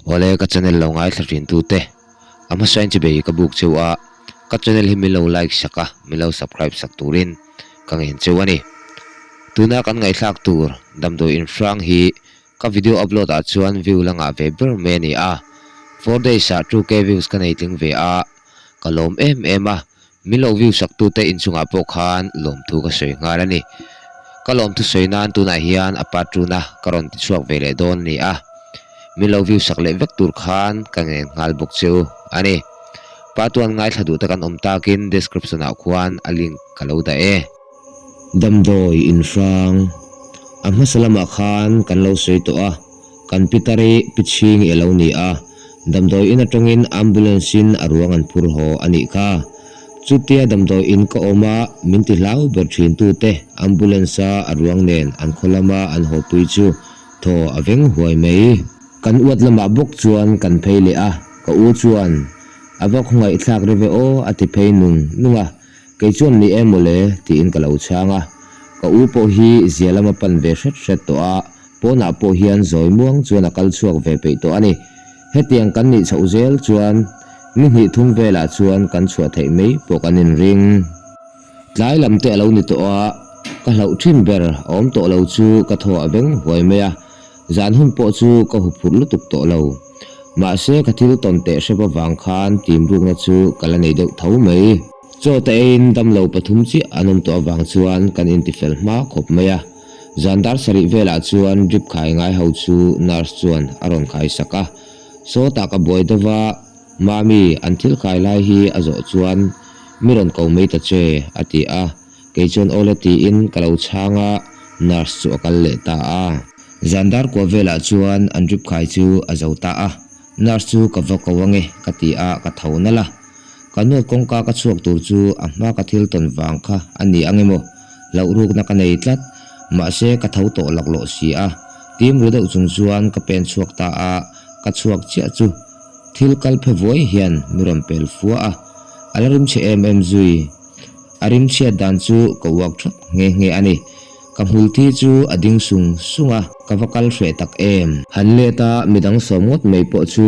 Awle ka channel lo ngaithla thin tu te a hmasa in chibei ka buk cheu a ka channel hi min lo like sak a min lo subscribe sak turin ka ngen cheu a ni. Tuna kan ngaihthlak tur damdawi inhrang hi ka video upload ah chuan view la ngah ve ber mai a ni a 4 days ah 2k views ka nei tling ve a ka lawm em em a Min lo view sak tute inchungah pawh khan lawmthu ka sawi nghal a ni. Ka lawmthu sawi nan tunah hian a part tuna ka rawn ti chhuak ve leh dawn a ni a. Min lo view sak leh vek tur khan ka ngen nghal bawk che u a ni. Part one ngaithla duh te kan awm takin description ah khuan a link ka lo dah e. Damdawi inhrang a hmasa lamah khan kan lo sawi tawh a. Kan pitar hi Pichhing i lo ni a, damdawi in atangin ambulance in a ruang an phur haw a nih kha. Chutia damdawi in ka awm a, min ti hlau ber thin tute ambulance a a ruang nen an khaw lama an haw pui chu thaw a veng huai mai. Kan uat lamah bawk chuan kan phei leh a, ka u chuan a va khawngaihthlak reve aw a ti phei nung nung a, kei chuan ni em mawle tiin ka lo chhang a, ka u pawh hi zia lama pan ve hret hret tawh a, Pawnah pawh hian zawi muang chuan a kal chhuak ve peih tawh a ni. Hetiang kan nih chhoh zel chuan ni hnih thum velah chuan kan chhuah theih mai pawh kan inring. Tlai lam te a lo ni tawh a, ka hlauh thin ber a awm tawh lo chu ka thaw a veng huai mai a, zan hun pawh chu ka huphurh lutuk tawh lo. Mahse ka thil tawn teh hrep avang khan tim rukna chu ka la nei deuh tho mai. Chaw te eiin damlo pathum chiah an awm tawh avang chuan kan intifel hma khawp mai a. Zan dar sarih velah chuan drip khai ngai ho chu nurse chuan a rawn khai sak a. Sawtah ka buai deuh va, Mami, an thil khai lai hi a zawh chuan mi rawn ko mai ta che, a ti a. Kei chuan awle tiin ka lo chhang a, nurse chu a kal leh ta a. Zan dar kua velah chuan an drip khai chu a zo ta a, nurse chu ka va ko ange ka ti a, ka tho nalh a. Ka nuat kawngka ka chhuak tur chu a hma ka thil tawn vang kha a ni ang emaw? Hlauh rukna ka nei tlat. Mahse ka tho tawh laklawh si a. Tim ru deuh chung chuan ka pen chhuak ta a, ka chhuak chiah chu thil kal phe vuai hian mi rawn pel fua a. A la rimchhe em em zui. A rimchhiat dan chu ka uak thawt nghe nghe a ni. Ka hmul thi chu a ding sung sung a, ka va kal hreh tak em. Han let a midang sawm ngawt mai pawh chu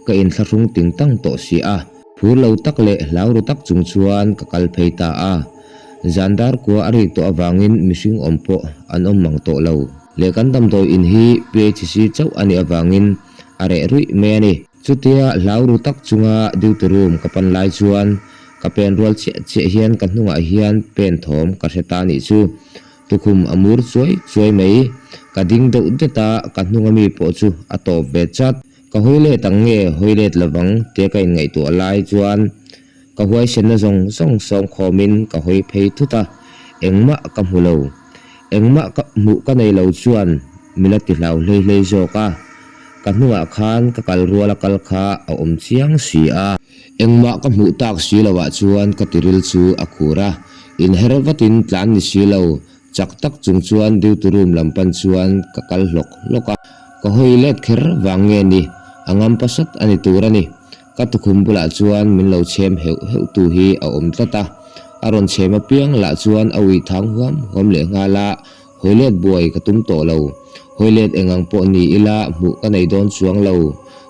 ka inthlahrung ting tang tawh si a. Phur lo tak leh hlau ru tak chung chuan ka kal phei ta a. Zan dar kua a rik tawh avangin mihring awm pawh an awm mang tawh lo. Leh kan damdawi in hi PHC chauh a nih avangin a reh ruih mai a ni. Chutia hlau ru tak chunga duty room ka pan lai chuan ka pen rual chiah chiah hian ka hnungah hian pen thawm ka hre ta nih chu. Tukhum a mur chuai chuai mai. Ka ding deuh det a, ka hnunga mi pawh chu a tawp ve chat. Ka hawi let ang nge hawi let lovang tia ka inngaihtuah lai chuan ka huaisenna zawng zawng sawm khawmin ka hawi phei thut a, engmah ka hmu lo. Engmah ka hmuh ka nei lo chuan mi la ti hlau hlei hlei zawk a, ka hnungah khan ka kal rual a kal kha a awm chiang si a. Engmah ka hmuh tak si loah chuan ka tiril chu a khur a, inher vatin tlan ni si lo, chak tak chung chuan duty room lam pan chuan ka kal hlawk hlawk a. Ka hawi let kher vang nge ni, a ngam pasat a ni tur a ni. Ka tukhum bulah chuan min lo chhem heuh heuh tu hi a awm tlat a, a rawn chhem apiang lah chuan a uih thang huam huam leh nghal a, hawi let buai ka tum tawh lo. Hawi let eng ang pawh ni ila hmuh ka nei dawn chuang lo.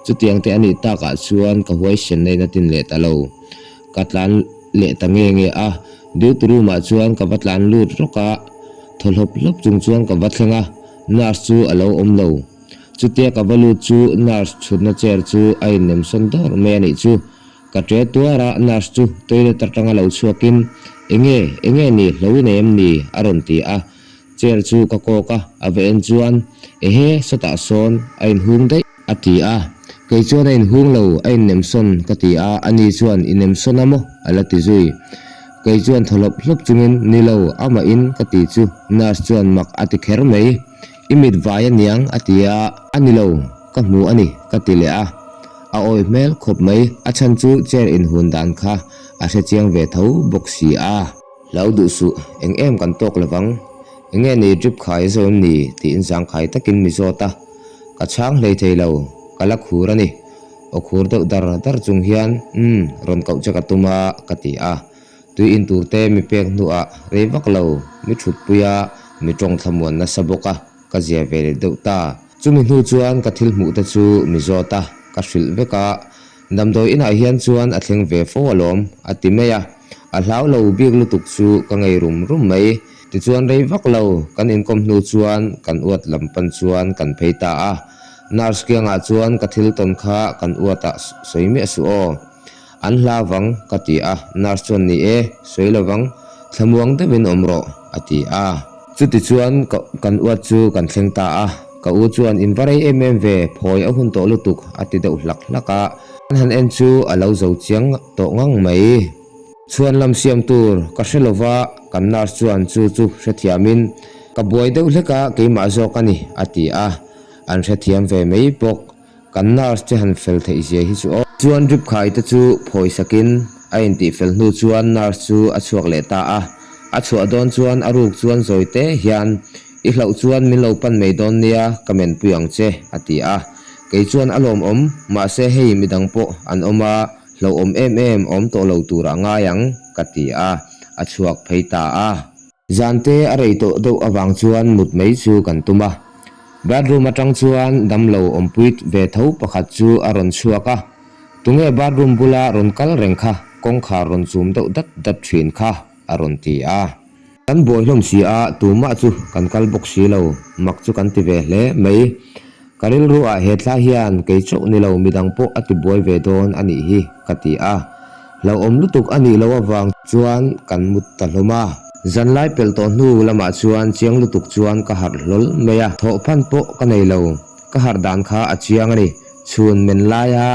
Chutiang te a nih takah chuan ka huaisen nain a tin leh ta lo. Ka tlan leh ta nge nge a, duty room ah chuan ka va tlan lut rawk a, thaw hlawp hlawp chung chuan ka va thleng a, nurse chu a lo awm lo. Chutia ka va lut chu nurse chhutna chair chu a innem sawn dawr mai a nih chu. Ka ṭe tuar a, nurse chu toilet atanga lo chhuakin, Enge, enge ni, hlo i nei em ni? a rawn ti a. Chair chu ka kawk a, a va en chuan, Ehe, sawtah sawn a inhung daih. A ti a. Kei chuan a inhung lo, a innem sawn ka ti a, ani chuan i nem sawn a maw? a la ti zui. Kei chuan thaw hlawp hlawp chungin, Ni lo, amahin ka ti chu nurse chuan mak a ti kher mai. I mit vai a niang a ti a. A ni lo, ka hmu a ni, ka ti leh a. A awi hmel khawp mai, a chhan chu chair inhun dan kha a hre chiang ve tho bawk si a. Hlau duh suh, eng em kan tawk lovang. Eng nge ni drip khai a zo em ni? tiin zangkhai takin mi zawt a. Ka chhang hlei thei lo, ka la khur a ni. Aw khur deuh dar dar chung hian, Umm, rawn koh che ka tum a, ka ti a. Tui in tur te mi pek hnuah rei vak lo, mi thutpui a, mi tawng thlamuan nasa bawk a, ka zia ve leh deuh ta. Chumi hnu chuan ka thil hmuh te chu mi zawt a. ka hrilh vek a, damdawi inah hian chuan a thleng ve fo alawm, a ti mai a. A hlau lo bik lutuk chu ka ngei rum rum mai. Tichuan rei vak lo kan inkawm hnu chuan kan uat lam pan chuan kan phei ta a. Nurse kiangah chuan ka thil tawn kha kan uatah sawi miah suh aw. An hla vang ka ti a, nurse chuan ni e, sawi lovang, thlamuang deuhin awm rawh, a ti a. Chutichuan ka kan uat chu kan thleng ta a, ka u chuan in va rei em em ve, phawi a hun tawh lutuk, a ti deuh hlak hlak a. Kan han en chu a lo zo chiang tawh ngang mai. Chhuan lam siam tur ka hre lova, kan nurse chuan chu chu hrethiamin, Ka buai deuh hlek a, keimah zawk a ni, a ti a. An hrethiam ve mai bawk. Kan nurse te han fel theih zia hi chu aw. Chuan drip khai te chu phawi sakin a intih fel hnu chuan nurse chu a chhuak leh ta a. A chhuah dawn chuan a ruk chuan zawi te hian, I hlauh chuan min lo pan mai dawn nia, ka menpui ang che, a ti a. Kei chuan a lawmawm, mahse hei midang pawh an awm a, hlauhawm em em awm tawh lo turah ngai ang, ka ti a, a chhuak phei ta a. Zan te a rei tawh deuh avang chuan mut mai chu kan tum a. Bathroom atang chuan damlo awmpui ve tho pakhat chu a rawn chhuak a. Tunge bathroom bula rawn kal reng kha kawngkhar rawn chum deuh dat dat thin kha a rawn ti a. Kan buai hlawm si a, tumah chu kan kal bawk si lo, mak chu kan ti ve hle mai. Ka rilru ah he thla hian kei chauh ni lo midang pawh a ti buai ve dawn a nih hi ka ti a. Hlauhawm lutuk a nih loh avang chuan kan mut ta hlawm a. Zanlai pelh tawh hnu lamah chuan chiang lutuk chuan ka harh hlawl mai a, thawh phan pawh ka nei lo. Ka harh dan kha a chiang a ni. Chhun men laia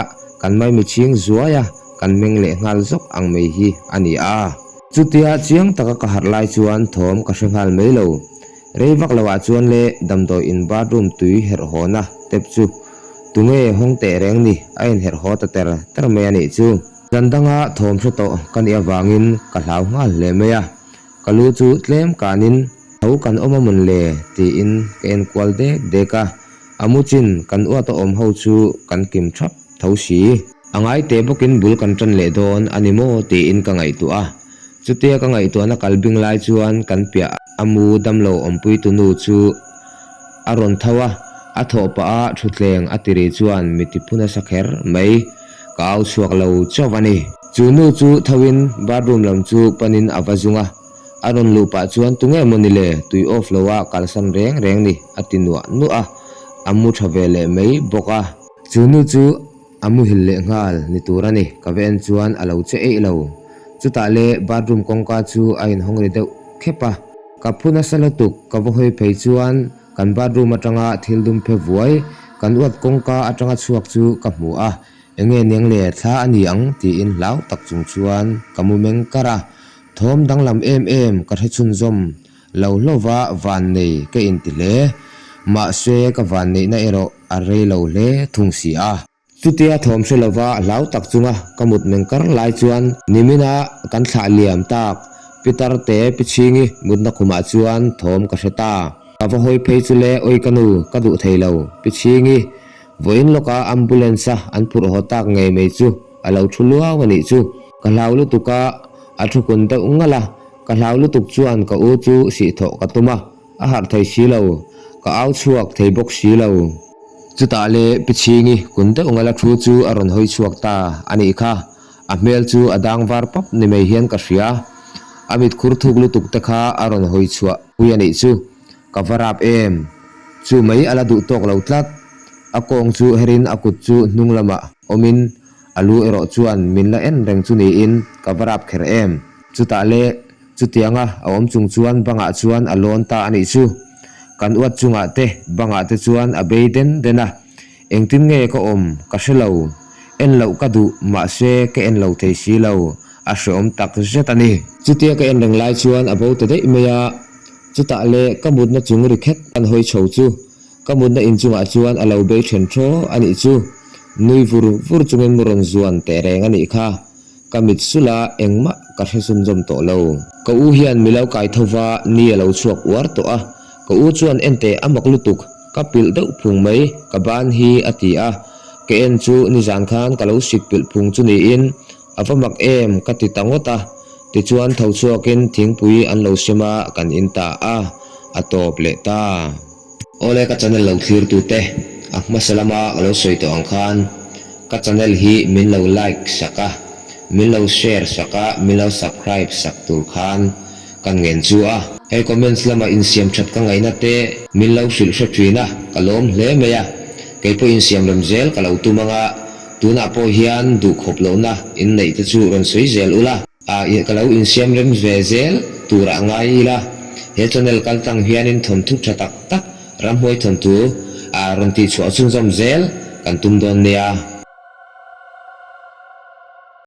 kan maimi chhing zuai a, kan meng leh nghal zawk ang mai hi a ni a. Chutia chiang taka ka harh lai chuan thawm ka hre nghal mai lo. Rei vak lo ah chuan le damdawi in bathroom tui herh haw na tep chu tunge hawng teh reng ni a in herh haw ta ter ter mai a nih chu. Zan danga thawm hre tawh ka nih avangin ka hlau nghal hle mai a, ka lu chu tlem kanin tho kan awm a mawn le tiin ka en kual dek dek a, a mu chin kan uat a awm ho chu kan kim thap tho si. A ngai teh bawkin bul kan tan leh dawn a ni maw tiin ka ngaihtuah a, Chutia ka ngaihtuahna kal bing lai chuan kan piah a mu damlo awmpui tu nu chu a rawn tho a, a thawh pah a thutthleng a ti ri chuan mi ti phu nasa kher mai, ka au chhuak lo chauh a ni. Chu nu chu tho in bathroom lam chu panin a va zung a, a rawn luh pah chuan tunge maw ni le, tui off lo a kalsan reng reng ni a ti nuah nuah a, a mu tha ve leh mai bawk a. Chu nu chu A muhil leh nghal ni tur a ni, ka va en chuan a lo che eih lo. Chutah le bathroom kawngka chu a inhawng ri deuh khep a. Ka phu nasa lutuk, ka va hawi phei chuan kan bathroom atanga thil dum phe vuai, kan uat kawngka atanga chhuak chu ka hmu a, enge niang le thla a ni ang tiin hlau tak chung chuan ka mu meng kar a. Thawm danglam em em ka hre chhunzawm lo hlova vannei ka inti hle. Mahse ka vanneihna erawh a rei lo hle thung si a. Chutia thawm hre lova hlau tak chunga ka mut meng kar lai chuan nimina kan thlah liam tak Pitar te Pichhingi mutna khumah chuan thawm ka hre ta. Ka va hawi phei chu le awi ka nu ka duh thei lo Pichhingi vawiin lawka ambulance a an phurh haw tak ngei mai chu a lo thu luau a nih chu. Ka hlau lutuk a, a thu kun deuh ngalh a, ka hlau lutuk chuan ka u chu sihthawh ka tum a. A harh thei si lo, ka au chhuak thei bawk si lo. Chutah le Pichhingi kun deuh ngala thu chu a rawn hawi chhuak ta a nih kha. A hmel chu a dang var pap ni mai hian ka hria. A mit khur thuk lutuk te kha a rawn hawi chhuah pui a nih chu. Ka va rap em. Chu mai a la duh tawk lo tlat. A kawng chu herin a kut chu hnung lamah awmin a lu erawh chuan min la en reng chu niin ka va rap kher em. Chutah le Chutianga a awm chung chuan bangah chuan a lawn ta a nih chu. Kan uat chungah te bangah te chuan a bei den den a. Engtin nge ka awm ka hre lo. En loh ka duh mahse ka en lo thei si lo, a hreawm tak zet a ni. Chutia ka en reng lai chuan a bo ta daih mai a. Chutah le ka mutna chung ri khet kan hawi chho chu ka mutna inchungah chuan a lo bei then thaw a nih chu. Nui vur vur chungin mu rawn zuan teh reng a nih kha. Ka mit sulh a, engmah ka hre zumzawm tawh lo. Ka u hian mi lo kai tho va, ni a lo chhuak uar tawh a. Ka u chuan enteh a mak lutuk, ka pilh deuh phung mai, ka ban hi a ti a. Ka en chu nizan khan ka lo sik pilh phung chu niin, a va mak em ka ti ta ngawt a. Tichuan tho chhuakin thingpui an lo sem a, kan in ta a, a tawp leh ta. Awle ka channel lo thlir tute, a hmasa lama ka lo sawi tawh ang khan. Ka channel hi min lo like sak a, min lo share sak a, min lo subscribe sak tur khan kan ngen chu a. Hei comments lama insiam that ka ngaihna te min lo hrilh hre thin a, ka lawm hle mai a. Kei pawh insiam rem zel ka lo tum anga, tunah pawh hian duhkhawp lohna inneih te chu rawn sawi zel ula. Ah ih ka lo insiam rem ve zel tur ah ngai ila, he channel kal tlang hianin thawnthu tha tak tak ramhuai thawnthu ah rawn tih chhuah chhunzawm zel kan tum dawn nia.